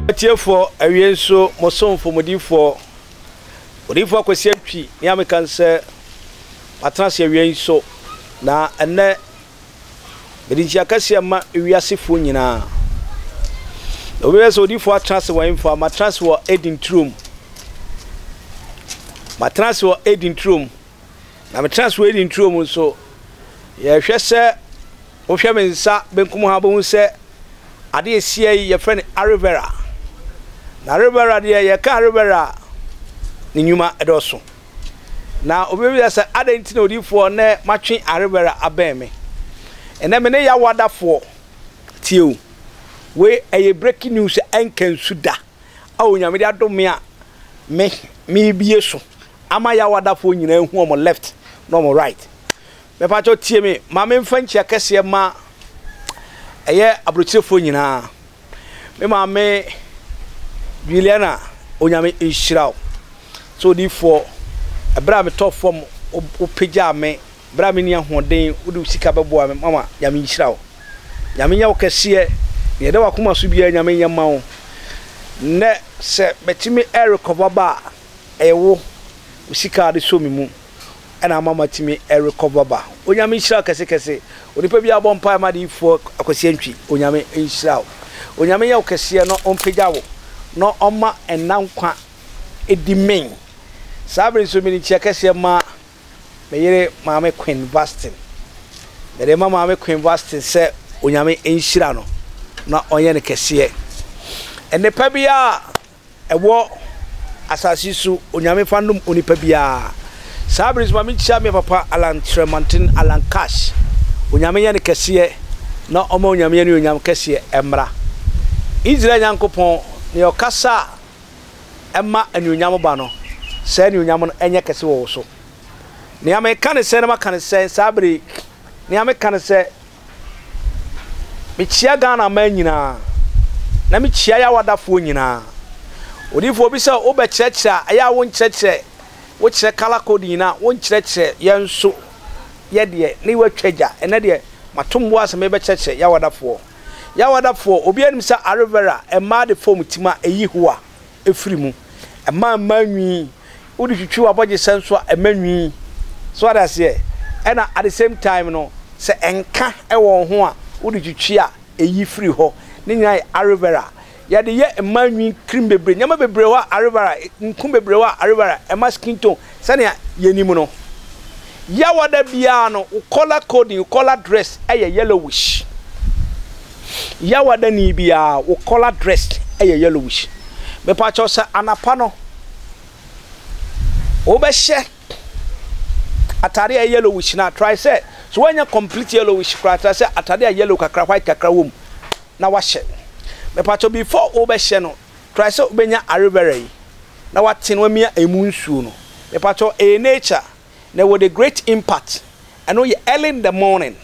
Atiefoɔ, awie nso mo somfo, mo difoɔ, Odiyifoɔ Kwasi Antwi, nea meka ne sɛ, matena ase awia yi nso, na ɛnnɛ mede nkyia kɛseɛ ma wiasefoɔ nyinaa. Na obi bɛyɛ sɛ odiyifoɔ atena ase wɔ hefa? Matena ase wɔ Eden turom. Matena ase wɔ Eden turom. Na metena ase wɔ Eden turom nso, yɛhwɛ sɛ wohwɛ me nsa benkum ha bɛhu sɛ Ade a ɛsi ha yi, yɛfrɛ no aloe vera. Na aloe vera deɛ, yɛka aloe vera a, ne nnwuma dɔɔso. Na obi bɛbisa sɛ, adɛn nti na odiyifoɔ nnɛ matwe aloe vera abɛn me? Ɛnnɛ me ne Yawadafoɔ, tie o, wei ɛyɛ breaking news a ɛnka nsu da a Onyame de adom me a me merebie so ama Yawadafoɔ nyinaa ahu wɔn left na wɔn right. Mepakyɛw tie me, ma memfa nkyia kɛseɛ ma ɛyɛ aburokyirefoɔ nyinaa. Me maame Juliana, Onyame nhyira wo. Sɛ odiyifoɔ, ɛberɛ a metɔ fam, wopagyaa me, berɛ a menni ahoɔden, wode wo sika bɛboa me, mama, Nyame nhyira wo. Nyame nyɛ wo kɛseɛ, deɛ ɛda w'akoma so biara Nyame nyɛ mma wo. Nnɛ sɛ matumi ɛrekɔba ba a, ɛyɛ wo, wo sika a wode sɔ me mu. ɛna ama matumi ɛrekɔba ba. Onyame nhyira wo kɛse kɛse. Onipa biara bɔ mpaeɛ ma adiyifoɔ Akwasi Antwi. Onyame nhyira wo. Onyame nyɛ wo kɛseɛ na ɔmpagya wo na ɔma ɛnna nkwa ɛdi men. Saa bere nso mede nkyia kɛseɛ ma me yere Maame Queen Vastin. Mede ma Maame Queen Vastin sɛ Onyame nhyira no na ɔnyɛ no kɛseɛ. Nnepa biara ɛwɔ asase yi so Onyame fa nnom onipa biara. Saa bere nso ma menkyia me papa Alan Kyerɛmanten, Alan Cash. Onyame nyɛ no kɛseɛ na ɔma Onyame anuonyam kɛseɛ mmra. Israel Nyankopɔn, nea ɔkasa a ɛma anuonyam ba no, saa anuonyam no nyɛ kɛse wɔ wo so. Nea meka ne sɛ na maka ne sɛ saa bere yi, nea meka ne sɛ Mekyia Ghana man nyinaa, na mekyia Yawadafoɔ nyinaa. Odiyifoɔ bi sɛ wobɛkyerɛkyerɛ a, ɛyɛ a wonkyerɛkyerɛ, wokyerɛ colour code nyinaa, wonkyerɛkyerɛ yɛn nso yɛ deɛ ne watwa gya. Ɛnɛ deɛ mato mboa sɛ mebɛkyerɛkyerɛ Yawadafoɔ. Yawadafoɔ, obiara nim sɛ aloe vera, mmaa de fam tim a ɛyi hoa. firi mu. Ɛma mmaa nwi. Wode twitwi w'abɔgyesɛ nso a, ɛma nwi. So wate aseɛ? Ɛna at the same time no, sɛ ɛnka wɔ wo ho a, wode twitwi a, ɛyi firi hɔ. Ne nyinaa yɛ aloe vera. Yɛde yɛ mmaa nwi cream bebree, nneɛma bebree wɔ hɔ a aloe vera, nku bebree wɔ hɔ a aloe vera ɛma skin tone sɛnea yɛnim no. Yawada biara no, wo colour coding, wo colour dress yɛ yellowish. Yawadani biara, wo colour dress yɛ yellowish. Mepakyɛw sɛ anapa no, wobɛhyɛ atade a ɛyɛ yellowish no a, try sɛ, sɛ woannya complete yellowish koraa, try sɛ atade a yellow kakra, white kakra wɔ mu na wahyɛ. Mepakyɛw before wobɛhyɛ no, try sɛ wobɛnya aloe vera yi na wate na wamia ɛmu nsuo no. Mepakyɛw ɛyɛ nature na ɛwɔ the great impact. Ɛno yɛ early in the morning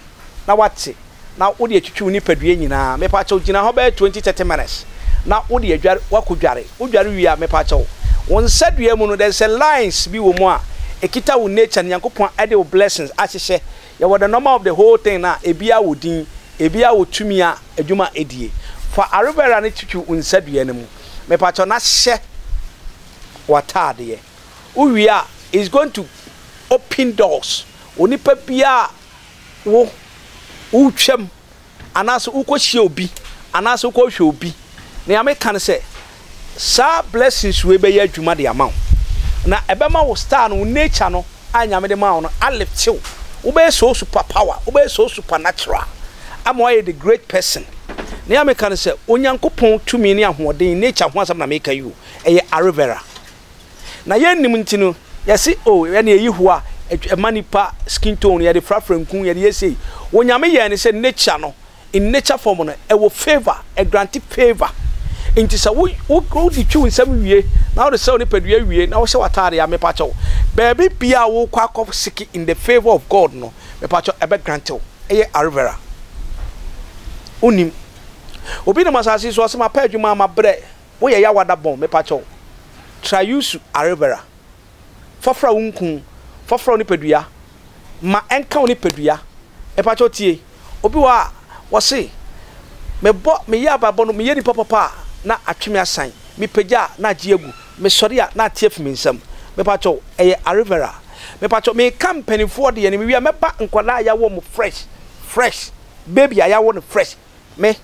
na wate na wode atwitwi wo nipadua nyinaa. Mepakyɛw gyina hɔ bɛyɛ 20, 30 minutes na wode adware wakɔ dware. Wo dware wie a mepakyɛw wo nsa dua mu no there is a lines bi wɔ mu a ɛkita wo nature no Nyankopɔn ɛde wo blessings ahyehyɛ. Yɛwɔ the number of the whole thing no a ebiara wɔ din, ebiara wɔ tumi a adwuma a ɛdie. Fa aloe vera no twitwi wo nsa dua no mu mepakyɛw na hyɛ w'ataadeɛ. Wo wie a it's going to open doors. Onipa biara a wo wotwam anaasɛ wokɔhyia obi anaasɛ wokɔhwɛ obi, nea meka ne sɛ saa blessings wei bɛyɛ adwuma de ama wo na ɛbɛma wo star no, wo nature no a Nyame de maa wo no alifte wo. Wobɛyɛ so super power, wobɛyɛ so supernatural ama woayɛ the great person. Nea meka ne sɛ Onyankopɔn tumi ne ahoɔden, nature ho asɛm na meka yi o, ɛyɛ aloe vera. Na yɛnnim nti no, yɛse oh ɛne ɛyi hoa, ɛma nipa skin tone, yɛde frafra nku, yɛde yɛ sei. Onyame yɛɛ no sɛ nature no, in nature form no, ɛwɔ favour, ɛgrante favour. Nti sɛ wo wo wode twi wo nsam wie, na wode srɛ wo nipadua wie, na wohyɛ w'ataade a, mepakyɛw, baabi biara a wokɔ akɔ seek in the favour of God no, mepakyɛw, ɛbɛ grante wo. Ɛyɛ aloe vera. Wonnim. Obi nam asase yi so, ɔse mapɛ adwuma, mabrɛ. Wo yɛ yawa da bɔn mepakyɛw tra use arevera fa fra wo nku fa fra wo nipadua ma ɛnka wo nipadua mepakyɛw tie obi wɔ hɔ a wɔse mebɔ meyɛ abrabɔ no meyɛ nipa papa a. na atwe me asan, mepagya a na agye agu, mesɔre a na ate afi me nsam. Mepakyɛw, ɛyɛ aloe vera. Mepakyɛw, meka mpanimfoɔ deɛ no, mewie a mɛba nkwadaa a yɛawo wɔn fresh, fresh, baby a yɛawo no fresh. Me,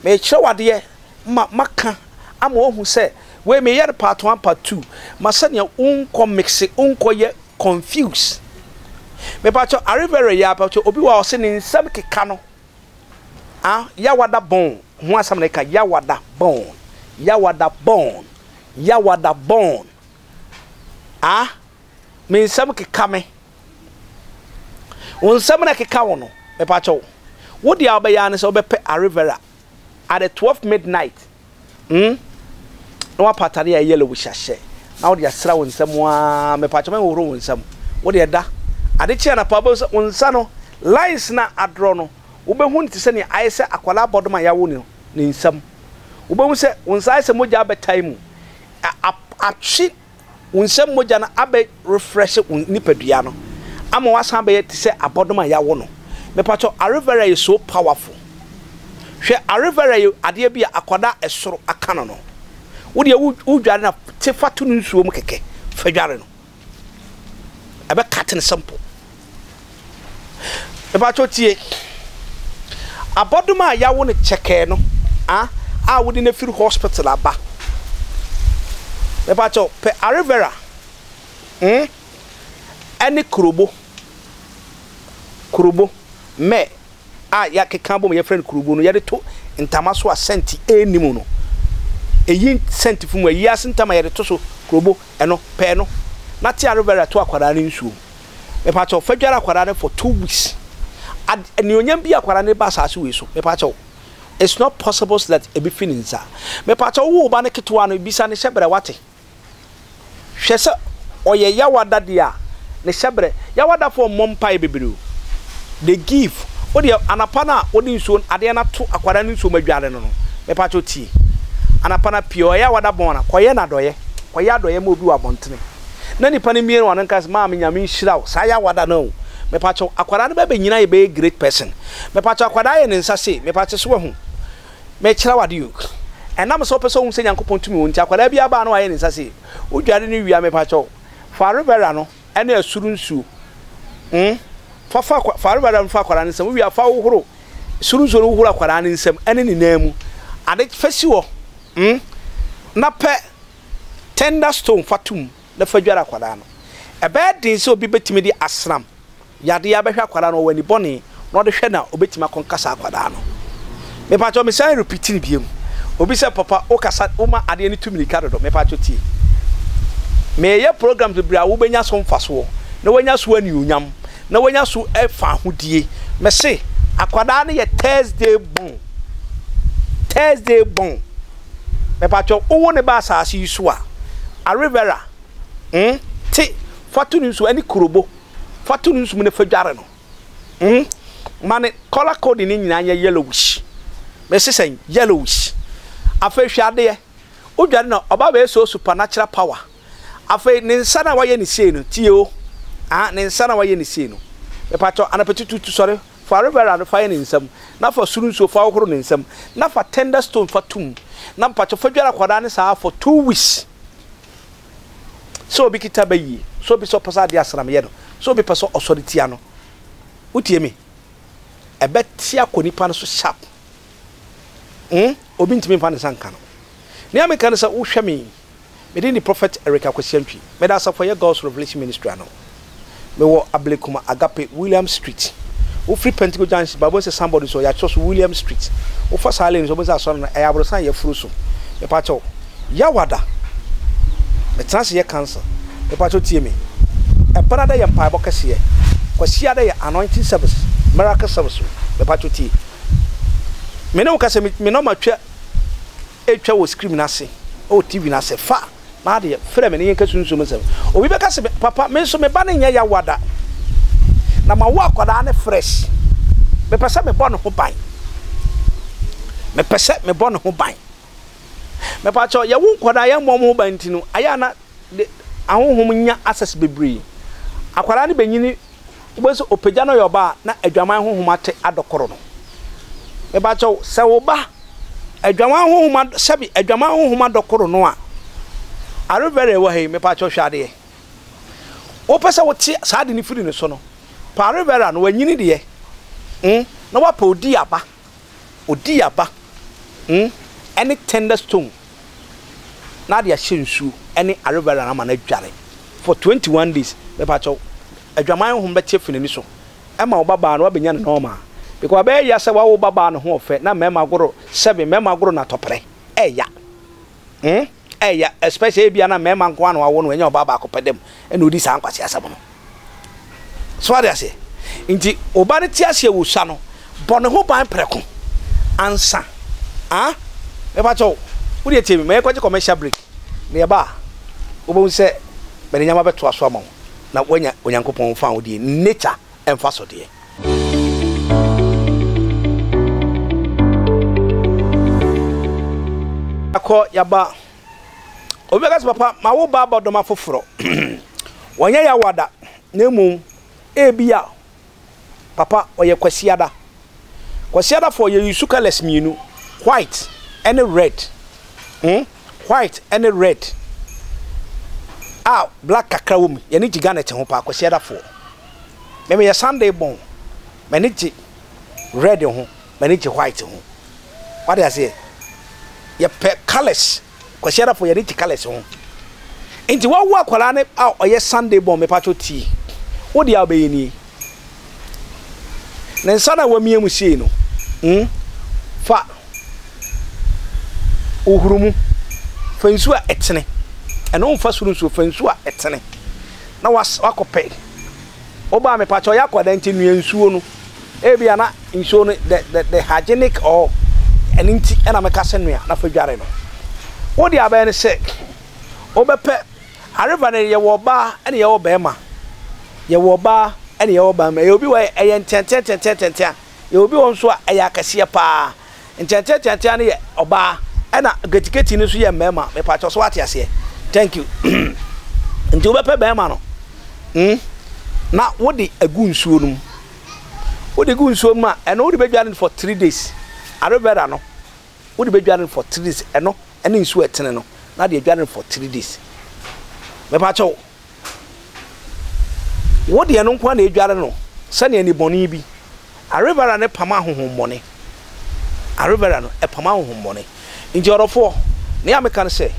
merekyerɛ wo adeɛ ma maka ama woahu sɛ wei meyɛ no part one, part two, ma sɛdeɛ wonkɔ mixe, wonkɔ yɛ confuse. Mepakyɛw, aloe vera yi ara, pakyɛw, obi wɔ hɔ a ɔse ne nsam keka no. Ah Yawada bone ho asɛm na ɛka Yawada bone Yawada bone Yawada bone Ah me nsɛm keka me Wo nsɛm na ɛkeka wo no mepakyɛw Wo deɛ a wobɛyɛ ara ne sɛ wobɛpɛ aloe vera at the 12 midnight Hmm? Na wapɛ atade a ɛyɛ yellowish ahyɛ, na wode asra wo nsam ara, mepakyɛ mɛnhohoro wo nsam. Wo deɛ da. Ade kye anapa wobɛhu sɛ wo nsa no, lines no a adrɔ no, wobɛhu no te sɛ nea ayɛ sɛ akwadaa bɔdoma a yɛawo no ne nsam. Wobɛhu sɛ wo nsa ayɛ sɛ mogya abɛtae mu. A, atwe wo nsam mogya no abɛ refresh wo nipadua no ama wasan abɛyɛ te sɛ abɔdom a yawo no. Mepakyɛw aloe vera yɛ so powerful. Hwɛ aloe vera yɛ adeɛ bi a akwadaa ɛsoro aka no no. Wo deɛ wo dware na te fa to no nsuo mu kɛkɛ fa dware no. Ɛbɛ cut no simple. Mepakyɛw tie. Abɔdom a yawo no kyɛkɛɛ no a a wode no afiri hospital aba. Mepakyɛw pɛ aloe vera mm ɛne kurobo kurobo mɛ a yɛakeka abom yɛfrɛ no kurobo no yɛde to ntama so a sɛnti ɛnni mu no. Eyi sɛnti fo mu ayi ase ntama yɛde to so kurobo ɛno pɛ no na te aloe vera to akwadaa no nsuo mu. Mepakyɛw fa dware akwadaa no for 2 weeks. Ad anuonyam bi akwadaa no ba asase wei so. Mepakyɛw it's not possible that ebi fi ne nsa. Mepakyɛw wo ba no ketewa no bisa ne hyɛbrɛ wate. Hwɛ sɛ ɔyɛ yawada deɛ a ne hyɛbrɛ. Yawadafoɔ mmɔ mpaeɛ bebree o. They give. Wo deɛ anapa no a wode nsuo adeɛ no ato akwadaa no nsuo mu adware no no mepakyɛw tie. Anapa no apue ɔyɛ yawada bɔn a kɔyɛ no adɔeɛ. Kɔyɛ adɔeɛ ma obi wɔ abɔntene. Na nipa no mmie wano nka sɛ maame Nyame nhyira wo saa yawada no o. Mepakyɛw akwadaa no bɛbɛnyina yɛ bɛyɛ great person. Mepakyɛw akwadaa yɛ ne nsa sei mepakyɛw so wahu. Mekyerɛ wo ade o. Ɛnam sɛ wopɛ sɛ wohu sɛ Nyankopɔn tumi wɔ nti, akwadaa bi aba a na wayɛ ne nsa sei. Wodware no wie a, mepakyɛw, fa aloe vera no ne asuru nsuo. Hmm? Fa fa fa aloe vera no fa akwadaa no nsam. Wowie a, fa hohoro suru nsuo no hohoro akwadaa no nsam ne ne nan mu. Ade fa si hɔ. Hmm? Na pɛ tender stone fa to mu na fa dware akwadaa no. Ɛbɛyɛ den sɛ obi bɛtumi de asram yadeɛ abɛhwɛ akwadaa no, ɔwɔ ani bɔne na ɔde hwɛ no a, ɔbɛtumi akɔnka saa akwadaa no. Mepakyɛw mesan repeat no biom. Obi sɛ papa wokasa woma adeɛ no tu mirika dodo. Mepakyɛw tie. Meyɛ programs bebree a wobɛnya so mfasoɔ na wanya so anuonyam na wanya so fahodie. Mese akwadaa no yɛ Thursday born. Thursday born. Mepakyɛw wowo ne ba asase yi so a, aloe vera, mm, te fa to ne nsuo ɛne kurobo. Fa to no nsu mu na fa dware no. Mm. Ma ne color code no nyinaa nyɛ yellowish. Mese sɛn? Yellowish. Afei hwɛ adeɛ. Wodware no a, ɔba bɛyɛ so supernatural power. Afei ne nsa no a wayɛ ne sei no, tie o. Ah, ne nsa no a wayɛ ne sei no. Mepakyɛw, anɔpa tutuutu sɔre, fa aloe vera no fa yɛ ne nsam, na fa soro nsuo fa hohoro ne nsam, na fa tender stone fa to mu, na mepakyɛw fa dware akwadaa no saa for 2 weeks. Sɛ obi kita bɛ yie, sɛ obi sɛ ɔpɛ sɛ adeɛ asram yɛ no, sɛ obi pɛ sɛ ɔsɔre tia no, wotie me? Ɛbɛte akɔ nipa no so sharp. Hmm? Obi ntumi mfa ne nsa nka no. Nea meka ne sɛ wohwɛ me yi, me din de Prophet Eric Akwasi Antwi. Meda asafo a ɛyɛ God's Revelation Ministry ano. Mewɔ Ablekuma Agape, Williams Street. Wofiri Pentigo Junction ba, wobɛhu sɛ signboard nso yɛatwerɛ so Williams Street. Wofa saa lane so, wobɛhu sɛ asɔre no ɛyɛ aborosan a yɛafuro so. Mepakyɛw, Yawada, metena ase yɛ council. Mepakyɛw tie me. Ɛbenada yɛ mpaebɔ kɛseɛ. Kwasiada yɛ anointing service, miracle service o. Mepakyɛw tie. Me ne wo kasa, me nɔma twa etwa wɔ screen no ase, wɔ TV no ase. Fa. M'adeɛ, frɛ me na yɛnka sunsum nsɛm. Obi bɛka sɛ, Papa, me nso me ba no nyɛ yawa da, na mawo akwadaa no fresh. Mepɛ sɛ mebɔ ne ho ban. Mepɛ sɛ mebɔ ne ho ban. Mepakyɛw, yɛwo nkwadaa yɛmmɔ wɔn ho ban nti no, ayɛ a na ahonhom nya access bebree. Akwadaa no bɛnyini, wobɛhu sɛ ɔpagya no ɔyɛ ɔbaa a, na adwaman honhom ate adɔkoro no. Mepakyɛw, sɛ wo ba. Adwaman honhom ad sɛbi adwaman honhom adɔkoro no a aloe vera ɛwɔ ha yi mepakyɛw hwɛ adeɛ. Wopɛ sɛ wote saa ade no firi ne so no, pɛ aloe vera no wanyini deɛ mm na wapɛ odi aba odi aba mm ɛne tender stone na ade ahyɛ nsuo ɛne aloe vera no ama no adware for 21 days mepakyɛw adwaman honhom bɛte afiri n'ani so. Ɛma wo babaa no wabɛnya no normal because ɛbɛyɛ ya sɛ wawo babaa no ho ɔfɛ na mmarima agoro sɛbe mmarima agoro no atɔprɛ ɛya hmm ɛya especially ebia na mmarima nko ara na wawo no ɛnyɛ ɔbaa baako pɛ dɛm ɛna odi saa nkwasi asɛm no so ade aseɛ nti ɔba no te aseɛ wɔ sua no bɔ ne ho ban prɛko ansa ah mepa kyɛw wo deɛ tie mi ma yɛnkɔgye commercial break na yɛba a wobɛhu sɛ mede nneɛma bɛtoa so ama wo. na woanya Onyankopɔn fawodeɛ, nature mfasodeɛ. Akɔ yaba obi bɛka sɛ papa ma wo ba abɔdɔma foforɔ wɔnyɛ yawada na mmom ebia Papa ɔyɛ Kwasiada. Kwasiada foɔ yɛ use colours mienu, white ɛne red hmm white ɛne red a black kakra wɔ mu. Yɛne gye garnet ho paa Kwasiada foɔ. Me meyɛ Sunday born, m'ani gye red ho, m'ani gye white ho. Wate aseɛ? Yɛpɛ colours. Kwasiadafo yɛne te colours ho nti wawo akwadaa no a ɔyɛ Sunday born mepakyɛw tie wo deɛ a wobɛyɛ nie ne nsa no a wamia mu sei no mm, fa wohuru mu fa nsuo a ɛtene ɛno mfa soro nsuo fa nsuo a ɛtene na wakɔpɛ Wo ba mepakyɛw yɛ akwadaa nti nua nsuo no ebia na nsuo no the the the hygienic or ɛno nti ɛna meka sɛ nua na fa dware no. Wo deɛ abɛyɛ ne sɛ wobɛpɛ areva no yɛwɔ ɔbaa ɛna yɛwɔ bɛrima yɛwɔ ɔbaa ɛna yɛwɔ bɛrima ɛyɛ obi wɔ ɛyɛ nteanteanteanteantea yɛwɔ obi wɔ nso a ɛyɛ akɛseɛ paa. Nkyɛnkyɛn-nkyɛnkyɛn no yɛ ɔbaa ɛna getigeti no nso yɛ mmarima. Mepakyɛw so wate aseɛ? Thank you. Nti wobɛpɛ bɛrima no mm, na wode agu nsuo no mu. Wode gu nsuo no mu a, ɛno wode bɛdware no for 3 days. Aloe vera no, wode bɛdware no for 3 days. Ɛno ɛne nsuo ɛtene no, na de adware no for 3 days. Mepakyɛw. Wo deɛ no nko ara na edware no sɛnea nnebɔne bi. Aloe vera no pam ahonhommɔne. Aloe vera no, ɛpam ahonhommɔne. Nti ɔdɔfoɔ, nea meka ne sɛ,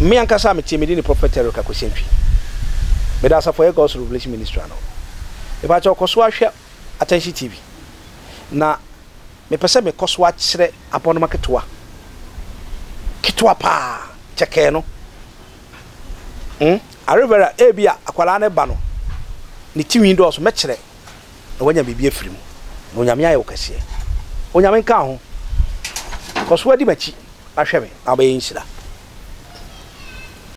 me ankasa a metie, me din ne Prophet Eric Akwasi Antwi. Meda asafo a ɛyɛ God's Revelation Ministry ano. Mepakyɛw kɔ so ara hwɛ Attention TV. Na mepɛ sɛ mekɔ so akyerɛ abɔnoma ketewa, ketewa paa, kyɛkɛɛ no. Hmm, aloe vera, ebia akwadaa no ba no, ne ti nwi dɔɔso, mɛkyerɛ na wanya biribi afiri mu. Na Onyame ayɛ wo kɛseɛ. Onyame nka ho. Kɔ so adi m'akyi na hwɛ me na wobɛyɛ nhyira.